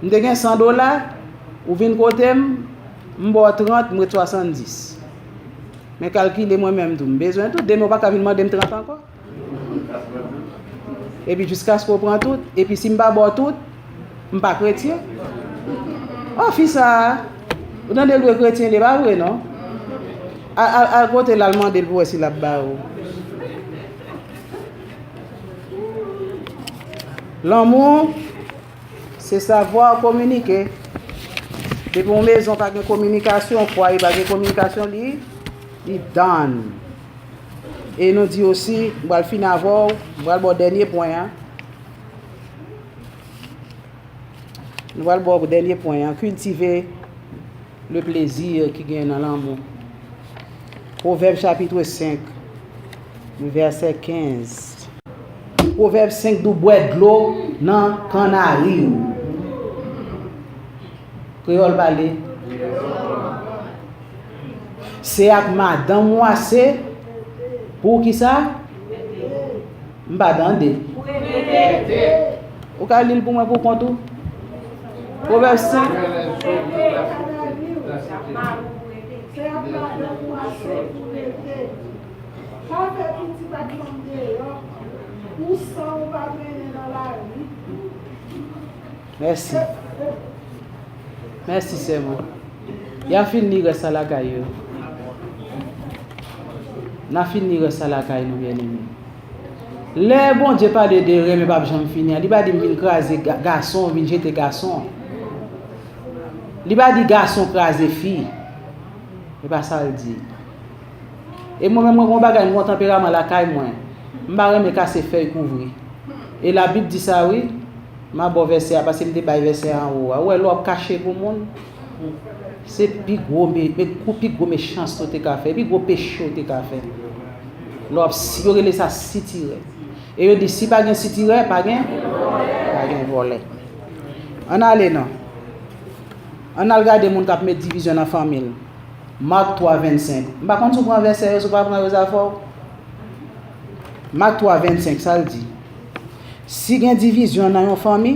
M te gen san dola, ou vin kote m, m ba w trant, m ret swasanndis. Men kalkile mwen menm tou, m bezwen tou, demen w pa ka vin mande m trant ankò. Epi jiskaske w pran tout, epi si m pa ba w tout, m pa kretyen. Oh, fi sa a, ou tande l dwe kretyen, li pa vre non. Al, al, al kote l, al mande l pou wè si l ap ba ou. Lanmou, se savwa kominike. Depi yon mezon pa gen kominikasyon, fwaye pa gen kominikasyon, li, li down. E nou di osi, m pral fini avè w, m pral ba w dènye pwen an. Nou pral ba w dènye pwen an, cultiver le plaisir ki gen nan lanmou. Pwovèb chapit senk, vèsè kenz. Pwovèb senk di w bwè dlo nan kannari w. Kreyòl pale. Se ak madanm ou ase pou kisa? M pa tande. Ou ka li l pou mwen pou kont ou? Pwovèb senk. Se ap madanm ou ase pou rete. Pa fè pitit ak fanm deyò pou san ou pa trennen nan lari. Mèsi. Mèsi, sè mwen. Y a fin li rès la lakay yo. N a fin li rès la lakay nou, byeneme. Lè Bondye pale de renmen p ap janm fini an, li pa di m vin kraze ga-, gason, vin jete gason. Li pa di gason kraze fi. E pa sa l di. E mwen menm, mwen gen yon bagay, m gen yon tanperaman lakay mwen. M pa renmen kase fèy kouvri. E Labib di sa, wi. M a ba w vèsè a, paske m te bay vèsè a anwo a. Ou wè, lè w ap kache pou moun, se pi gwo me-, me-, kou pi gwo mechanste w te ka fè, pi gwo peche w te ka fè. Lè w ap si-, yo rele sa sitirè. E yo di, si pa gen sitirè, pa gen, pa gen vòlè. Ann ale non. Ann al gade moun k ap met divizyon nan fanmi l. Mak twa vennsenk. M pa konn si w pran vèsè yo, si w pa pran yo, zafè w. Mak twa vennsenk, sa l di? Si gen divizyon nan yon fanmi,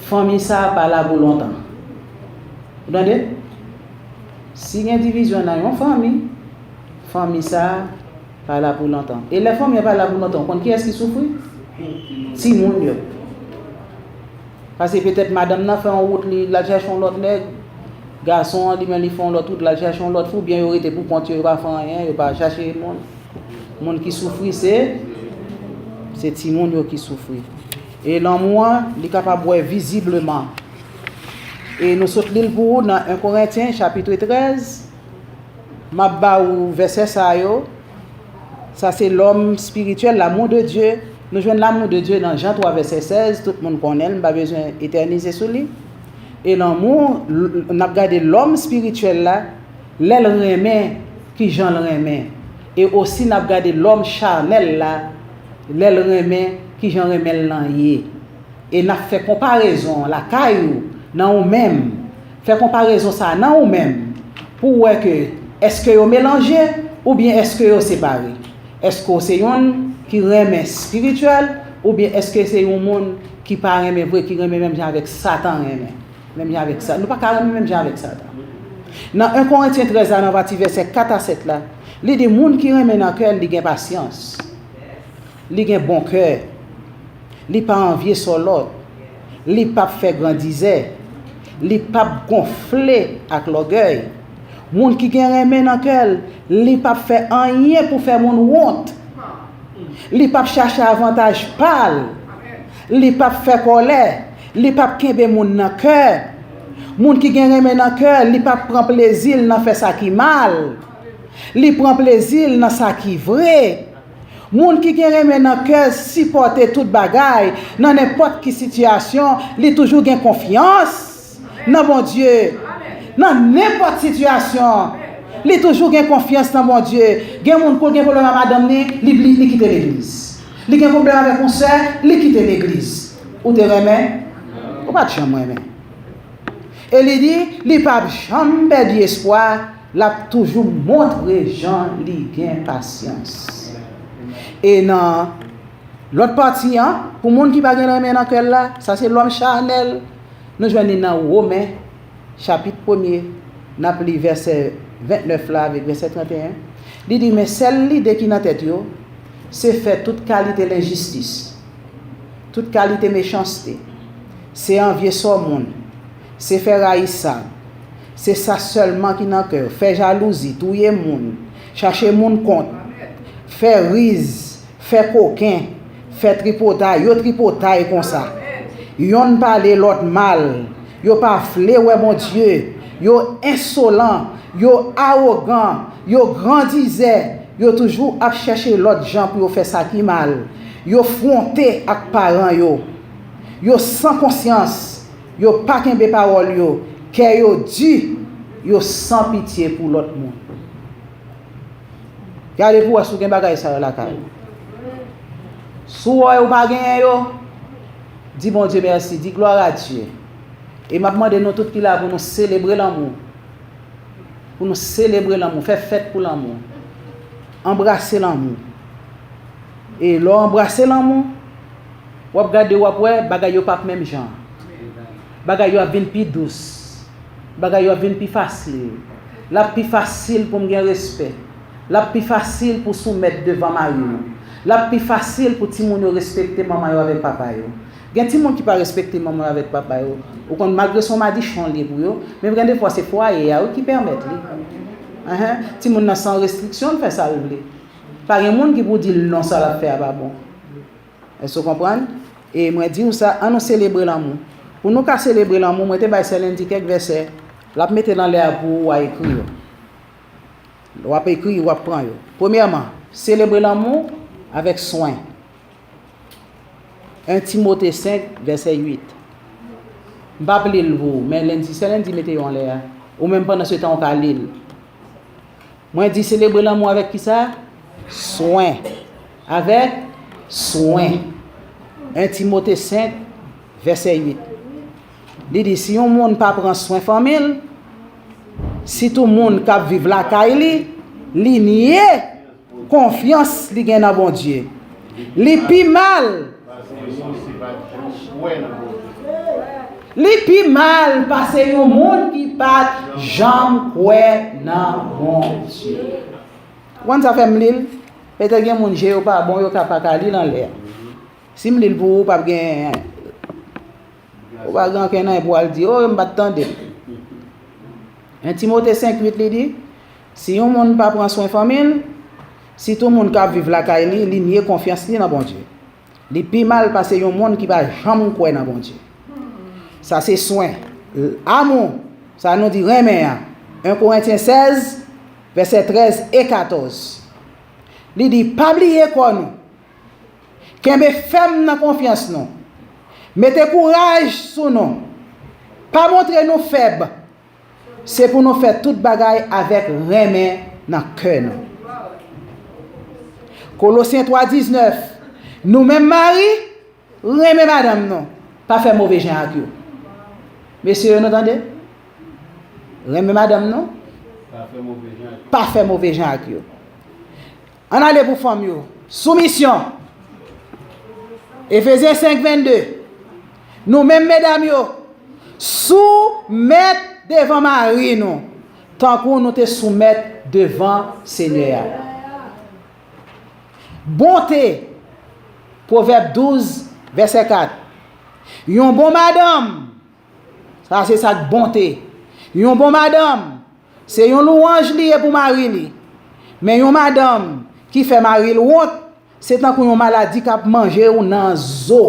fanmi sa a pa la pou lontan. Ou tande? Si gen divizyon nan yon fanmi, fanmi sa a pa la pou lontan. E lè fanmi an pa la pou lontan, ou konn kiyès ki soufri? Timoun yo. Paske petèt madanm nan fè yon wout, li, l al chèche yon lòt nèg, gason an, li menm, li fè yon lòt wout, l al chèche yon lòt fi, oubyen yo rete pou kont yo, yo pa fè anyen, yo pa chache moun. Moun ki soufri, se, se timoun yo ki soufri. E lanmou an, li kapab wè vizibleman. E nou sot li l pou ou nan en Korentyen, chapit trèz. M ap ba ou vèsè sa yo. Sa se lòm espirityèl, l'amour de Dieu. Nou jwenn l'amour de Dieu nan Jan twa vèsè sèz, tout moun konnen l, m pa bezwen etènize sou li. E lanmou, l-, n ap gade lòm espirityèl la, lè l renmen, ki jan l renmen. E osi n ap gade lòm chanèl la, Lè l renmen, kijan renmen l lan ye. E n ap fè konparezon lakay ou, nan ou menm. Fè konparezon sa a nan ou menm, pou w wè ke èske yo melanje oubyen èske yo separe. Èske w se youn ki renmen espirityèl, oubyen èske se yon moun ki pa renmen vre, ki renmen menm jan avèk Satan renmen? Menm jan avèk sa, nou pa ka renmen menm jan avèk Satan. Nan en Korentyen trèz la, nan pati vèsè kat a sèt la, li di, moun ki renmen nan kè l, li gen pasyans, li gen bon kè, li pa anvye sò lòt, li p ap fè grandizè, li p ap gonfle ak lògèy. Moun ki gen renmen nan kè l, li p ap fè anyen pou fè moun wont. Li p ap chache avantaj pa l. Li p ap fè kòlè. Li p ap kenbe moun nan kè. Moun ki gen renmen nan kè l, li p ap pran plezi l nan fè sa ki mal. Li pran plezi l nan sa ki vre. Moun ki gen renmen nan kè l sipòte tout bagay, nan nenpòt ki sitiyasyon, li toujou gen konfyans nan Bondye. Nan nenpòt sitiyasyon, li toujou gen konfyans nan Bondye. Gen moun, pou l gen pwoblèm ak madanm li, li, li, li kite legliz. Li gen pwoblèm avèk yon sè, li kite legliz. Ou te renmen? Ou pa t janm renmen. E li di, li p ap janm pèdi espwa, l ap toujou montre jan li gen pasyans. E nan lòt pati an, pou moun ki pa gen renmen nan kè l la, sa se lòm chanèl. Nou jwenn li nan Women, chapit premye, n ap li vèsè vennèf la avèk vèsè trannteyen. Li di, men sèl lide ki nan tèt yo, se fè tout kalite lenjistis, tout kalite mechanste, se anvye sò moun, se fè rayisab, se sa sèlman ki nan kè yo, fè jalouzi, touye moun, chache moun kont, fè riz, fè koken, fè tripotay, yo tripotay konsa. Yonn pale lòt mal, yo pa vle wè Bondye, yo ensolan, yo awogan, yo grandizè, yo toujou ap chèche lòt jan pou yo fè sa ki mal, yo fwonte ak paran yo, yo san konsyans, yo pa kenbe pawòl yo, kè yo di, yo san pitye pou lòt moun. Gade pou w wè si w gen bagay sa yo lakay ou. Si w wè ou pa genyen yo, di Bondye mèsi, di gloire à Dieu. E m ap mande nou tout ki la pou nou selebre lanmou. Pou nou selebre lanmou, fè fèt pou lanmou. Anbrase lanmou. E lè w anbrase lanmou, w ap gade, w ap wè, bagay yo p ap menm jan. Bagay yo ap vin pi dous. Bagay yo ap vin pi fasil. L ap pi fasil pou m gen respè. L ap pi fasil pou soumèt devan mari m. L ap pi fasil pou timoun yo respekte manman yo avèk papa yo. Gen timoun ki pa respekte manman yo avèk papa yo. Ou konn, malgre se yon madichon li ye pou yo, men gen defwa se fwaye a wi ki pèmèt li. Enhen, timoun nan san restriksyon, l fè sa l vle. Pa gen moun ki pou di l non, sa l ap fè a pa bon. Èske w konprann? E mwen di w sa, ann nou selebre lanmou. Pou nou ka selebre lanmou, mwen te bay sè Lendi kèk vèsè, l ap mete l anlè a pou ou, w a ekri yo. W ap ekri, w ap pran yo. Premyèman, selebre lanmou avèk swen. En Timote senk, vèsè uit. M p ap li l pou ou, men Lendi, sè Lendi mete yo anlè a. Ou menm pandan se tan ou ka li l. Mwen di selebre lanmou avèk kisa? Swen. Avèk swen. En Timote senk, vèsè uit. Li di, si yon moun pa pran swen fanmi l, sitou moun k ap viv lakay li, li nye konfyans li gen nan Bondye. Li pi mal. Li pi mal pase yon moun ki pa t janm kwè nan Bondye. Ou konn sa fè m li l? Petèt gen moun je yo pa bon, yo ka pa ka li l anlè a. Si m li l pou ou, ou p ap gen, ou pa gen ankenn anyen pou w al di, o, m pa t tande l. En Timote senk uit, li di, si yon moun pa pran swen fanmi l, sitou moun k ap viv lakay li, li nye konfyans li nan Bondye. Li pi mal pase yon moun ki pa janm kwè nan Bondye. Sa se swen. Amou, sa nou di renmen an. En Korentyen sèz, vèsè trèz e katòz. Li di, pa bliye kò nou. Kenbe fèm nan konfyans nou. Mete kouraj sou nou. Pa montre nou fèb. Se pou nou fè tout bagay avèk renmen nan kè nou. Kolosyen twa diznèf, Nou menm mari, renmen madanm nou. Pa fè move jan ak yo. Mesye yo, nou tande? Renmen madanm nou. Pa fè move jan ak yo. Pa fè move jan ak yo. Ann ale pou fanm yo. Soumisyon. Efezyen senk vennde. Nou menm medam yo, soumèt devan mari nou, tankou nou te soumèt devan Senyè a. Bonte, Pwovèb douz, vèsè kat. Yon bon madanm, sa se sa k bonte. Yon bon madanm, se yon lwanj li ye pou mari li. Men yon madanm ki fè mari l wont, se tankou yon maladi k ap manje w nan zo.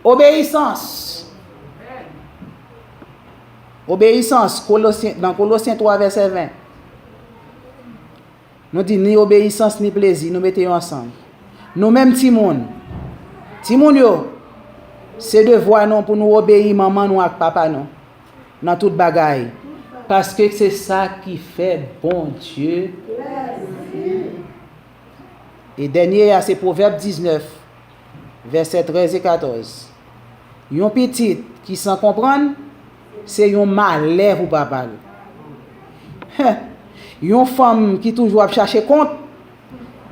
Obeyisans. Obeyisans, Kolosyen, nan Kolosyen twa vèsè ven. Nou di ni obeyisans ni plezi, nou mete yo ansanm. Nou menm timoun, timoun yo, se devwa nou pou nou obeyi manman nou ak papa nou nan tout bagay, paske se sa ki fè Bondye. E dènye a se Pwovèb diznèf, vèsè trèz e katòz. Yon pitit ki san konprann, se yon malè pou papa l. Yon fanm ki toujou ap chache kont,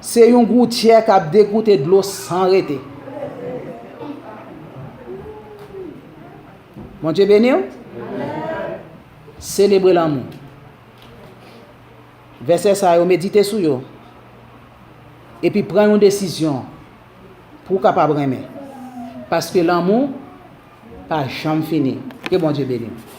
se yon goutyè k ap degoute dlo san rete. Bondye beni w. Selebre lanmou. Vèsè sa yo, medite sou yo. Epi pran yon desizyon pou w kapab renmen. Paske lanmou pa janm fini. Ke Bondye beni w.